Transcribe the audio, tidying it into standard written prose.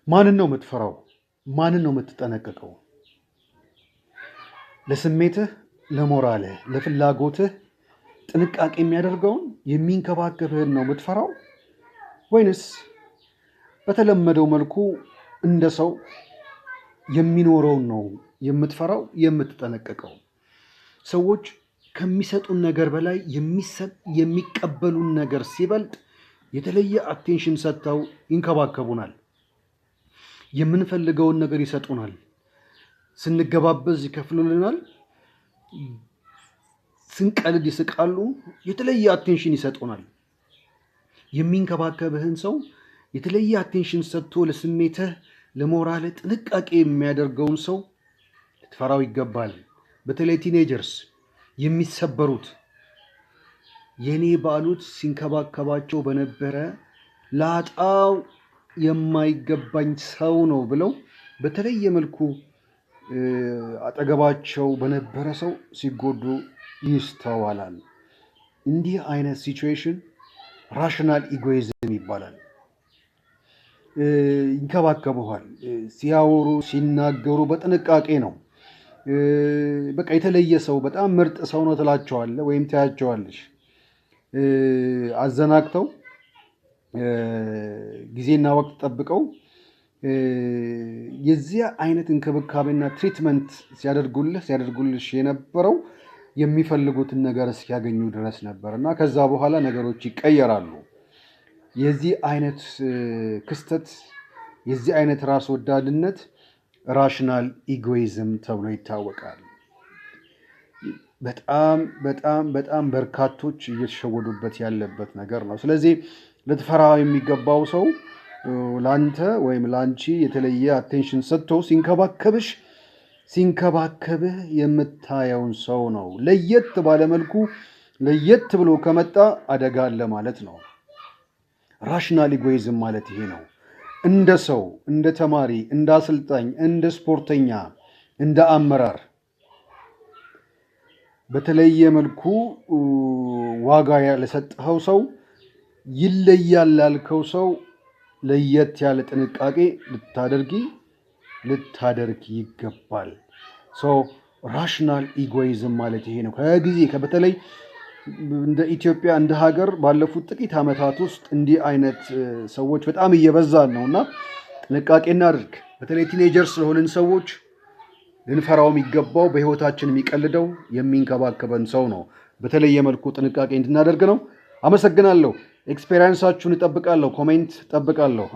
ማንን ነው የምትፈራው? ማንን ነው የምትጠነቀቀው? ለስሜትህ፣ ለሞራልህ፣ ለፍላጎትህ ጥንቃቄ የሚያደርገውን፣ የሚንከባከብህን ነው የምትፈራው ወይንስ በተለመደው መልኩ እንደ ሰው የሚኖረውን ነው የምትፈራው፣ የምትጠነቀቀው? ሰዎች ከሚሰጡን ነገር በላይ የሚቀበሉን ነገር ሲበልጥ የተለየ attention ሰጥተው ይንከባከቡናል። የምንፈልገውን ነገር ይሰጡናል። ስንገባበዝ ይከፍሉልናል። ስንቀልድ ይስቃሉ። የተለየ attention ይሰጡናል። የሚንከባከብህን ሰው፣ የተለየ attention ሰጥቶ ለስሜትህ፣ ለሞራልህ ጥንቃቄ የሚያደርገውን ሰው ልትፈራው ይገባል። በተለይ teenagers የሚሰበሩት የኔ ባሉት፣ ሲንከባከባቸው በነበረ፣ ላጣው የማይገባኝ ሰው ነው ብለው በተለየ መልኩ አጠገባቸው በነበረ ሰው ሲጎዱ ይስተዋላል። እንዲህ አይነት situation rational egoism ይባላል። ይንከባከቡሃል። ሲያወሩ፣ ሲናገሩ በጥንቃቄ ነው። በቃ የተለየ ሰው፣ በጣም ምርጥ ሰው ነው ትላቸዋለህ ወይም ታያቸዋለሽ። አዘናግተው፣ ጊዜና ወቅት ጠብቀው የዚያ አይነት እንክብካቤና treatment ሲያደርጉልህ፣ ሲያደርጉልሽ የነበረው የሚፈልጉትን ነገር እስኪያገኙ ድረስ ነበር እና ከዛ በኋላ ነገሮች ይቀየራሉ። የዚህ አይነት ክስተት፣ የዚህ አይነት ራስ ወዳድነት rational egoism ተብሎ ይታወቃል። በጣም በጣም በጣም በርካቶች እየተሸወዱበት ያለበት ነገር ነው። ስለዚህ ልትፈራ የሚገባው ሰው ለአንተ ወይም ለአንቺ የተለየ attention ሰጥቶ ሲንከባከብሽ፣ ሲንከባከብህ የምታየውን ሰው ነው። ለየት ባለ መልኩ፣ ለየት ብሎ ከመጣ አደጋ አለ ማለት ነው። Rational egoism ማለት ይሄ ነው። እንደ ሰው፣ እንደ ተማሪ፣ እንደ አሰልጣኝ፣ እንደ ስፖርተኛ፣ እንደ አመራር በተለየ መልኩ ዋጋ ለሰጠኸው ሰው፣ ይለያል ላልከው ሰው ለየት ያለ ጥንቃቄ ልታደርጊ፣ ልታደርግ ይገባል። So rational egoism ማለት ይሄ ነው። ከጊዜ በተለይ እንደ ኢትዮጵያ እንደ ሀገር ባለፉት ጥቂት ዓመታት ውስጥ እንዲህ አይነት ሰዎች በጣም እየበዛን ነው እና ጥንቃቄ እናድርግ። በተለይ teenagers ስለሆንን ሰዎች ልንፈራው የሚገባው በህይወታችን የሚቀልደው፣ የሚንከባከበን ሰው ነው። በተለየ መልኩ ጥንቃቄ እንድናደርግ ነው። አመሰግናለሁ። Experience ኣችሁን እጠብቃለሁ። Comment እጠብቃለሁ።